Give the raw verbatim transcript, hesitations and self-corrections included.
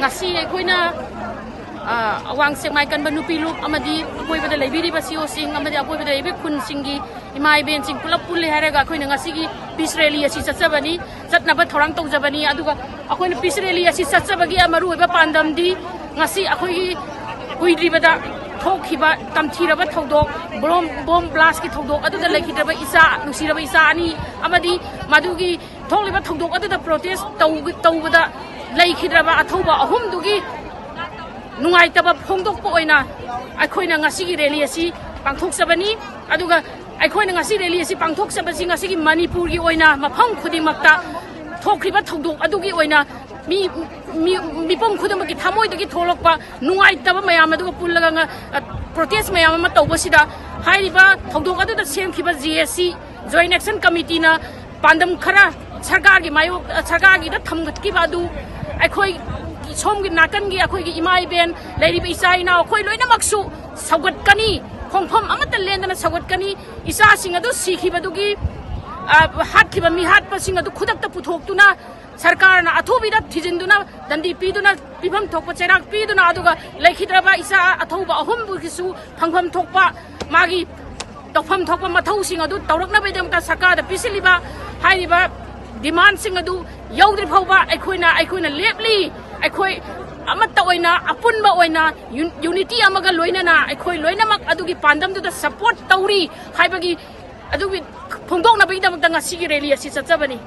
ꯉꯁꯤ ꯑꯩꯈꯣꯏꯅ, ꯑ, ꯑꯋꯥꯡ ꯁꯦꯛꯃꯥꯏ ꯀꯟꯕ ꯅꯨꯄꯤ ꯂꯨꯞ ꯑꯃꯗꯤ ꯑꯀꯣꯏꯕꯗ ꯂꯩꯕꯤꯔꯤꯕ ꯁꯤ ꯑꯣꯁꯤꯡ ꯑꯃꯗꯤ ꯑꯀꯣꯏꯕꯗ ꯂꯩꯕ ꯈꯨꯟꯁꯤꯡꯒꯤ ꯏꯃꯥ ꯏꯕꯦꯟꯁꯤꯡ ꯄꯨꯂꯞ ꯄꯨꯜꯂꯦ ꯍꯥꯏꯔꯒ ꯑꯩꯈꯣꯏꯅ ꯉꯁꯤꯒꯤ ꯄꯤꯁ ꯔꯦꯂꯤ ꯑꯁꯤ ꯆꯠꯆꯕꯅꯤ, ꯆꯠꯅꯕ ꯊꯧꯔꯥꯡ ꯇꯧꯖꯕꯅꯤ꯫ ꯑꯗꯨꯒ ꯑꯩꯈꯣꯏꯅ ꯄꯤꯁ ꯔꯦꯂꯤ ꯑꯁꯤ ꯆꯠꯆꯕꯒꯤ ꯃꯔꯨꯑꯣꯏꯕ ꯄꯥꯟꯗꯝꯗꯤ ꯉꯁꯤ ꯑꯩꯈꯣꯏꯒꯤ ꯀꯨꯏꯗ꯭ꯔꯤꯕꯗ ꯊꯣꯛꯈꯤꯕ ꯇꯝꯊꯤꯔꯕ ꯊꯧꯗꯣꯛ, ꯕꯣꯝ, ꯕꯣꯝ ꯕ꯭ꯂꯥꯁꯀꯤ ꯊꯧꯗꯣꯛ ꯑꯗꯨꯗ ꯂꯩꯈꯤꯗ꯭ꯔꯕ ꯏꯆꯥ, ꯅꯨꯡꯁꯤꯔꯕ ꯏꯆꯥ ꯑꯅꯤ ꯑꯃꯗꯤ ꯃꯗꯨꯒꯤ ꯊꯣꯛꯂꯤꯕ ꯊꯧꯗꯣꯛ ꯑꯗꯨꯗ ꯄ꯭ꯔꯣꯇꯦꯁ ꯇꯧ-, ꯇꯧꯕꯗ ꯂꯩꯈꯤꯗ꯭ꯔꯕ ꯑꯊꯧꯕ ꯑꯍꯨꯝꯗꯨꯒꯤ ꯅꯨꯡꯉꯥꯏꯇꯕ ꯐꯣꯡꯗꯣꯛꯄ ꯑꯣꯏꯅ ꯑꯩꯈꯣꯏꯅ ꯉꯁꯤꯒꯤ ꯔꯦꯂꯤ ꯑꯁꯤ ꯄꯥꯡꯊꯣꯛꯆꯕꯅꯤ꯫ ꯑꯗꯨꯒ ꯑꯩꯈꯣꯏꯅ ꯉꯁꯤ ꯔꯦꯂꯤ ꯑꯁꯤ ꯄꯥꯡꯊꯣꯛꯆꯕꯁꯤ ꯉꯁꯤꯒꯤ ꯃꯅꯤꯄꯨꯔꯒꯤ ꯑꯣꯏꯅ ꯃꯐꯝ ꯈꯨꯗꯤꯡꯃꯛꯇ ꯊꯣꯛꯈ꯭ꯔꯤꯕ ꯊꯧꯗꯣꯛ ꯑꯗꯨꯒꯤ ꯑꯣꯏꯅ ꯃꯤ, ꯃꯤ, ꯃꯤꯄꯨꯝ ꯈꯨꯗꯤꯡꯃꯛꯀꯤ ꯊꯃꯣꯏꯗꯒꯤ ꯊꯣꯛꯂꯛꯄ ꯅꯨꯡꯉꯥꯏꯇꯕ ꯃꯌꯥꯝ ꯑꯗꯨꯒ ꯄꯨꯜꯂꯒ ꯉ-, ꯑ, ꯄ꯭ꯔꯣꯇꯦꯁ ꯃꯌꯥꯝ ꯑꯃ ꯇꯧꯕꯁꯤꯗ ꯍꯥꯏꯔꯤꯕ ꯊꯧꯗꯣꯛ ꯑꯗꯨꯗ ꯁꯦꯝꯈꯤꯕ J S C join action ꯀꯃꯤꯇꯤꯅ ꯄꯥꯟꯗꯝ ꯈꯔ ꯁꯔꯀꯥꯔꯒꯤ ꯃꯥꯌꯣꯛ-, ꯁꯔꯀꯥꯔꯒꯤꯗ ꯊꯝꯒꯠꯈꯤꯕ ꯑꯗꯨ ꯑꯩꯈꯣꯏ ꯁꯣꯝꯒꯤ ꯅꯥꯀꯟꯒꯤ ꯑꯩꯈꯣꯏꯒꯤ ꯏꯃꯥ ꯏꯕꯦꯟ ꯂꯩꯔꯤꯕ ꯏꯆꯥ ꯏꯅꯥꯎ ꯑꯩꯈꯣꯏ ꯂꯣꯏꯅꯃꯛꯁꯨ ꯁꯧꯒꯠꯀꯅꯤ, ꯈꯣꯡꯐꯝ ꯑꯃꯠꯇ ꯂꯦꯟꯗꯅ ꯁꯧꯒꯠꯀꯅꯤ꯫ ꯏꯆꯥꯁꯤꯡ ꯑꯗꯨ ꯁꯤꯈꯤꯕꯗꯨꯒꯤ, ꯑ, ꯍꯥꯠꯈꯤꯕ ꯃꯤꯍꯥꯠꯄꯁꯤꯡ ꯑꯗꯨ ꯈꯨꯗꯛꯇ ꯄꯨꯊꯣꯛꯇꯨꯅ ꯁꯔꯀꯥꯔꯅ ꯑꯊꯨꯕꯤꯗ ꯊꯤꯖꯤꯟꯗꯨꯅ ꯗꯟꯗꯤ ꯄꯤꯗꯨꯅ ꯄꯤꯐꯝ ꯊꯣꯛꯄ ꯆꯩꯔꯥꯛ ꯄꯤꯗꯨꯅ ꯑꯗꯨꯒ ꯂꯩꯈꯤꯗ꯭ꯔꯕ ꯏꯆꯥ ꯑꯊꯧꯕ ꯑꯍꯨꯝꯕꯨꯒꯤꯁꯨ ꯐꯪꯐꯝ ꯊꯣꯛꯄ ꯃꯥꯒꯤ ꯇꯧꯐꯝ ꯊꯣꯛꯄ ꯃꯊꯧꯁꯤꯡ ꯑꯗꯨ ꯇꯧꯔꯛꯅꯕꯒꯤꯗꯃꯛꯇ ꯁꯔꯀꯥꯔꯗ ꯄꯤꯁꯤꯜꯂꯤꯕ ꯍꯥꯏꯔꯤꯕ ꯗꯤꯃꯥꯟꯁꯤꯡ ꯑꯗꯨ ꯌꯧꯗ꯭ꯔꯤ ꯐꯥꯎꯕ ꯑꯩꯈꯣꯏꯅ, ꯑꯩꯈꯣꯏꯅ ꯂꯦꯞꯂꯤ꯫ ꯑꯩꯈꯣꯏ ꯑꯃꯠꯇ ꯑꯣꯏꯅ, ꯑꯄꯨꯟꯕ ꯑꯣꯏꯅ ꯌꯨꯟ-, ꯌꯨꯅꯤꯇꯤ ꯑꯃꯒ ꯂꯣꯏꯅꯅ ꯑꯩꯈꯣꯏ ꯂꯣꯏꯅꯃꯛ ꯑꯗꯨꯒꯤ ꯄꯥꯟꯗꯝꯗꯨꯗ ꯁꯄꯣꯔꯠ ꯇꯧꯔꯤ ꯍꯥꯏꯕꯒꯤ ꯑꯗꯨꯒꯤ ꯐꯣꯡꯗꯣꯛꯅꯕꯒꯤꯗꯃꯛꯇ ꯉꯁꯤꯒꯤ ꯔꯦꯂꯤ ꯑꯁꯤ ꯆꯠꯆꯕꯅꯤ꯫